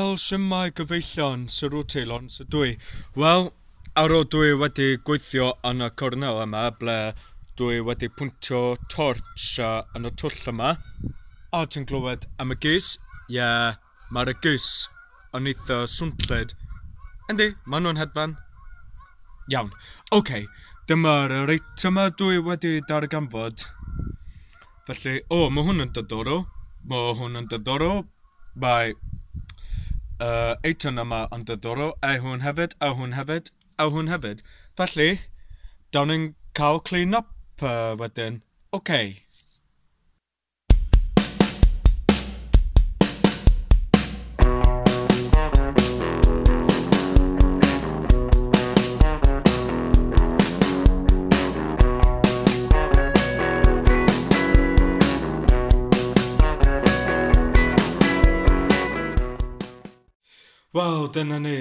Wel, shwmae gyfeillion, Sir Taylor ydw i. Wel, ar ôl dwi wedi gweithio yn y cornel yma, ble dwi wedi pwyntio torch yn y twll yma. O, ti'n glywed am y gus? Ie, yeah, mae'r gus yn eitha swnllyd. Yndi, maen nhw'n hedfan. Iawn, oce, okay, dyma'r yr eitem yma dwi wedi darganfod. Felly, o, mae hwn yn diddorol. Mae hwn yn diddorol. Mae eitem yma yn diddorol, a hwn hefyd, a hwn hefyd, a hwn hefyd. Felly, dawn ni'n cael clean up wedyn. Oce. Okay. Wel, dyna ni.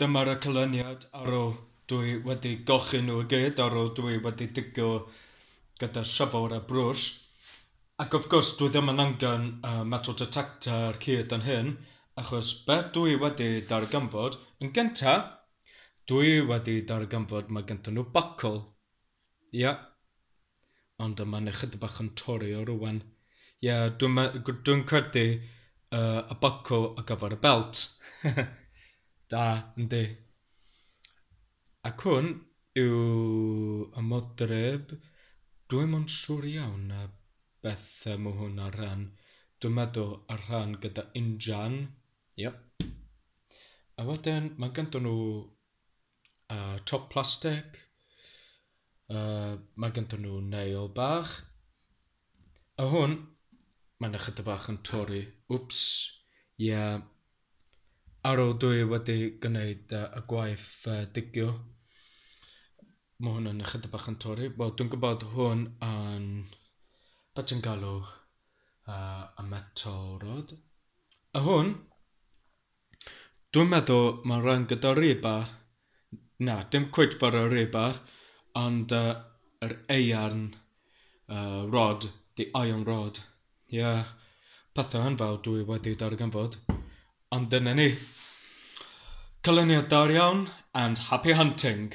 Dyma'r y canlyniad ar ôl dwi wedi golchi nhw i gyd, ar ôl dwi wedi digio gyda shovel a brwsh. Ac of course, dwi ddim yn angen metal detector cyd yn hyn, achos beth dwi wedi darganfod, yn gynta, dwi wedi darganfod mae gyda nhw buckle. Ia. Yeah. Ond mae'n ychydig bach yn torri o rwan. Ie, yeah, dwi'n credu y buckle ar gyfer y belt. Da, yndi. Ac hwn yw y modryb. Dwi'm yn siŵr iawn beth mae hwn ar rhan. Dwi'n meddwl ar rhan gyda injan. Yep. A wedyn mae ganddyn nhw top plastic. Mae ganddyn nhw nail bach. A hwn, mae'n ychydig bach yn torri. Wps. Ie. Yeah. Ar ôl dwi wedi gwneud y gwaith digio, mae hwn yn ychydig bach yn torri. Wel, dwi'n gwybod hwn yn, beth ti'n galw, y metal rod. A hwn, dwi'n meddwl mae'n rhan gyda rebar. Na, dim cweit fel y rebar, ond yr iron rod, the iron rod. Ie, yeah, pethau enfawr dwi wedi darganfod. Ond dyna ni. Canlyniad da iawn, and happy hunting!